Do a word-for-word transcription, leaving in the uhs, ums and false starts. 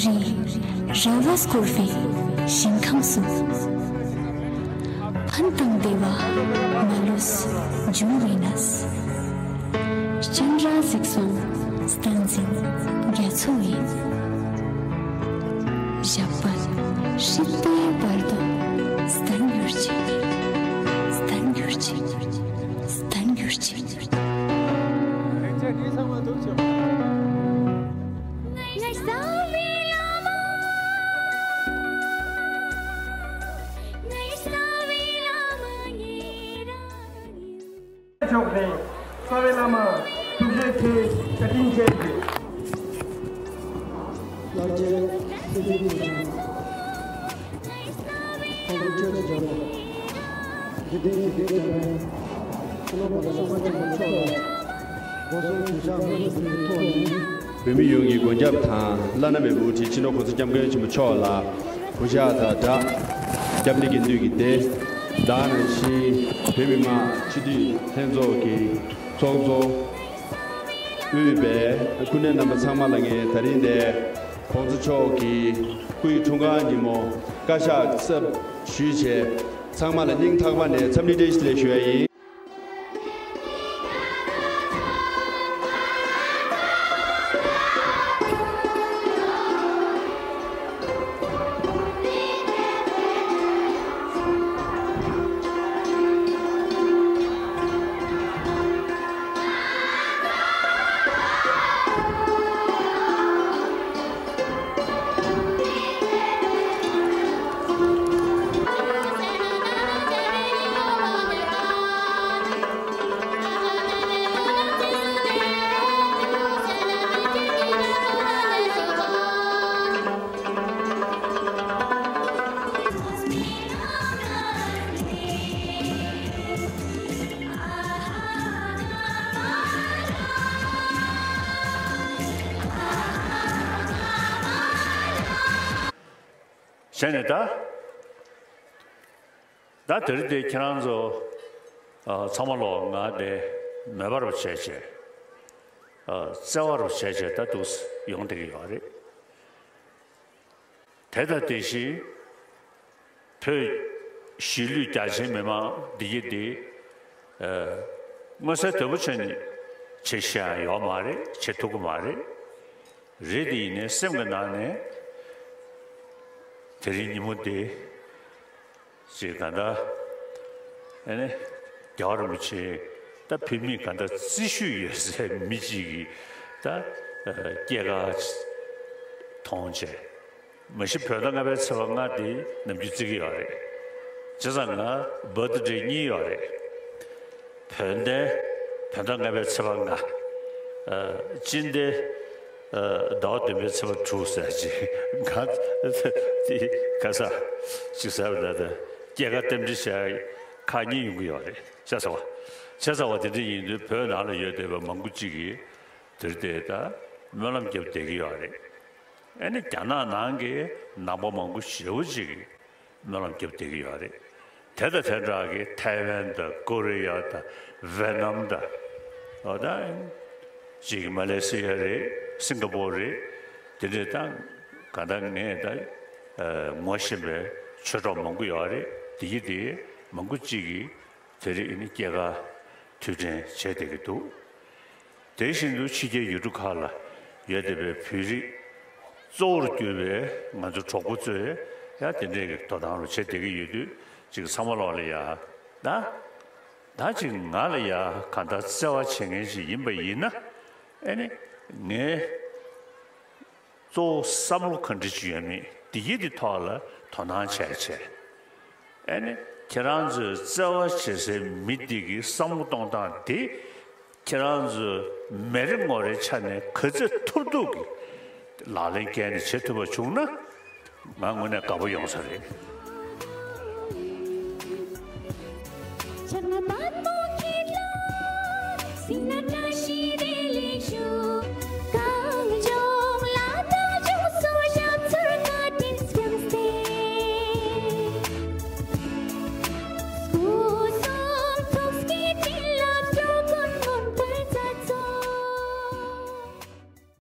རེ་རེ་བ་བསྐོར་བའི་ཞིང་ཁམས་སུ། ཕན་དང་བདེ་བ་མ་ལུས་འབྱུང་བའི་གནས། སྤྱན་རས་གཟིགས་སམ་བསྟན་འཛིན་རྒྱ་མཚོ་ཡི། ཞབས་པད་སྲིད་པའི་བར་དུ་བརྟན་གྱུར་ཅིག། བརྟན་གྱུར་ཅིག། བརྟན་གྱུར་ཅིག། ཕྱོགས་ནས་རྩ་བའི་བླ་མ་ཐུགས་རྗེ་ཆེ། བཀའ་དྲིན་ཆེ། ལྷར་བཅས་སེམས་ཅན་ཐམས་ཅད་ཁོང་ཁྲོ་ཆོས་ཀྱི་བྱ་བ། འཇིག་རྟེན་གྱི་བདེ་བྱ་བའི་ཁྱུ་ལོ་བར་གསོལ་བ་ཆེན་པོ་མཆོག་ལ་སྒོ་གསུམ་གུས་ཕྱག་སྔོན་དུ་འཛིན་པའི་ཐོག་ནས། བོད་མི་ཡོངས་ཀྱི་མགོན་སྐྱབས་དང་བླ་ན་མེད་པའི་དབུ་ཁྲིད་སྤྱི་ནོར་༸གོང་ས་༸སྐྱབས་མགོན་ཆེན་པོ་མཆོག་ལ་གུས་ཕྱག་དང་སྦྲགས། སྐྱབས་གནས་དགེ་འདུན་གྱི་སྡེ་དང་ནང་བཞིན་བོད་མི་མང་སྤྱི་འཐུས་ལྷན་ཚོགས་ཀྱི་ཚོགས་གཙོ། དབུས་པའི་སྐུ་མགྲོན་རྣམ་པ་ཚང་མ་ལ་ངས་ད་རིང་འདིར་༸གོང་ས་མཆོག་གི་སྐུ་ཡི་འཁྲུངས་སྐར་ཉིན་མོ་བཀའ་ཤག་གསར་ཞུས་བྱས། ཚང་མ་ལ་སྙིང་ཐག་པ་ནས་འཚམས་འདྲི་བཀྲ་ཤིས་བདེ་ལེགས་ཞུ་ཡ་ཡིན། བྱས་ནས་ད། ད་དེ་རིང་དེ་ཁྱེད་རང་ཚོ་ཨ་ཚང་མ་ལོ་ང་དེ་མེད་པ་རུ་བྱས་བྱས། ཨ་བརྩེ་བ་རུ་བྱས་བྱས་ད་འདུག་ཡོང་བསྡད་ཀྱི་ཡོད་རེད། དེ་དང་དེ་བཞིན་བོད་གཞིས་ལུས་རྒྱ་ཆེའི་མི་མང་འདི་གི་འདི་ཨ་མངོན་གསལ་དོད་པོ་བྱས་ནས་བྱེད་ཤེས་ཡང་ཡོད་མ་རེད། བྱེད་ཐུབ་ཀྱི་མ་རེད། རེད་དེ་ཡིན་ནའི་སེམས་ཀྱི་ནང་ནས་དེ་རིང་ཉིན་མོ་འདི་ཅིག་ག་འདྲ་ཨ་ནི་རྒྱལ་བ་རིན་པོ་ཆེ་ད་བོད་མིས་ག་འདྲ་བརྩི་ཤུགས་ཡོད་སའི་མི་གཅིག་གིས་ད་སྐྱེས་སྐར་མཐོང་བྱས། མ་གཞི་བོད་ཟླ་ལྔ་པའི་ཚེས་པ་ལྔ་དེ་ནམ་རྒྱུན་བརྩི་གི་ཡོད་རེད། བྱས་ཙང་ང་བར་ཐི་ཌེ་གཉིས་ཡོད་རེད། བོད་ཟླའི་བོད་ཟླ་ལྔ་པའི་ཚེས་པ་ལྔ། ཨ་སྤྱི་ཟླའི་ཨ་ཟླ་བ་བདུན་པའི་ཚེས་པ་དྲུག་ཟེར་ཅིག་ང་དེ་ག་ས་ཅིག་ཟེར་བ་ད་ལྟ་སྐྱེས་སྐར་རྟེན་འབྲེལ་བྱས་ཁག་གཉིས་ཡོང་གི་ཡོད་རེད། བྱས་ཙང་བ། བྱས་ཙང་བ་དེ་འདྲ་ཡིན་དུས་བོད་ནང་ལ་ཡོད་བསྡད་པའི་མང་པོ་ཅིག་གིས་དེར་བལྟས་ད་སྨོན་ལམ་བརྒྱབ་བསྡད་ཀྱི་ཡོད་རེད། ཨ་ནི་རྒྱ་ནག་ནང་གི་ནང་པ་མང་པོ་ཞེ་པོ་ཅིག་གིས་སྨོན་ལམ་བརྒྱབ་བསྡད་ཀྱི་ཡོད་རེད། དེ་དང་དེ་འདྲ་གི་ཐའེ་ཝན་དང་ཀོ་རི་ཡ་དང་ཝེ་ནམ་དང་། འོ་ད་ཅིག་མ་ལེ་སི་ཡ་རེད། སིང་ག་པོར་རེད། དེ་འདྲ་དང་ག་ད་ངས་ད་ངོ་ཤེས་པའི་ཆོས་གྲོགས་མང་པོ་ཡོད་རེད། དེ་ཡི་དེ་མང་པོ་ཅིག་གིས་དེ་རིང་ཨ་ནི་སྐྱེས་སྐར་དུས་དྲན་བྱས་བསྡད་ཀྱི་འདུག་དེ་བཞིན་དུ་ཕྱི་རྒྱལ་ཡུལ་གྲུ་ཁག་ལ་ཡོད་བསྡད་པའི་བོད་རིགས་གཙོ་བོར་གྱུར་པའི་ང་ཚོ་གྲོགས་པོ་ཚོས་ཡང་དེ་འདྲའི་གི་དོ་སྣང་རུ་བྱེད་བསྡད་ཀྱི་ཡོད་དུས། ཅིག་ཚང་མ་ལོག་ལ་ཡ་ད་ད་ཅིག་ང་ལ་ཡ་གང་ལྟར་བརྩེ་བ་བྱེད་མཁན་ཅིག་ཡིན་པ་ཡིན་ན། ཨ་ནི་ངས་གཙོ་བོ་བསམ་བློ་ག་འདྲ་ཅིག་ཡོད་མེད་འདི་གི་འདི་ཐོག་ལ་དོ་སྣང་བྱས་བྱས། ཨ་ནི་ཁྱེད་རང་ཚོས་བརྩེ་བ་བྱེད་སའི་མི་འདི་གི་བསམ་བློ་གཏོང་སྟངས་དེ་ཁྱེད་རང་ཚོས་མི་རེ་ངོ་རེའི་ཆ་ནས་ག་ཚོད་ཐུབ་ཐུབ་ཀྱིས་ལག་ལེན་བཀལ་ནས་བྱེད་ཐུབ་པ་བྱུང་ན་ང་དངོས་གནས་དགའ་པོ་ཡོང་ས་རེད།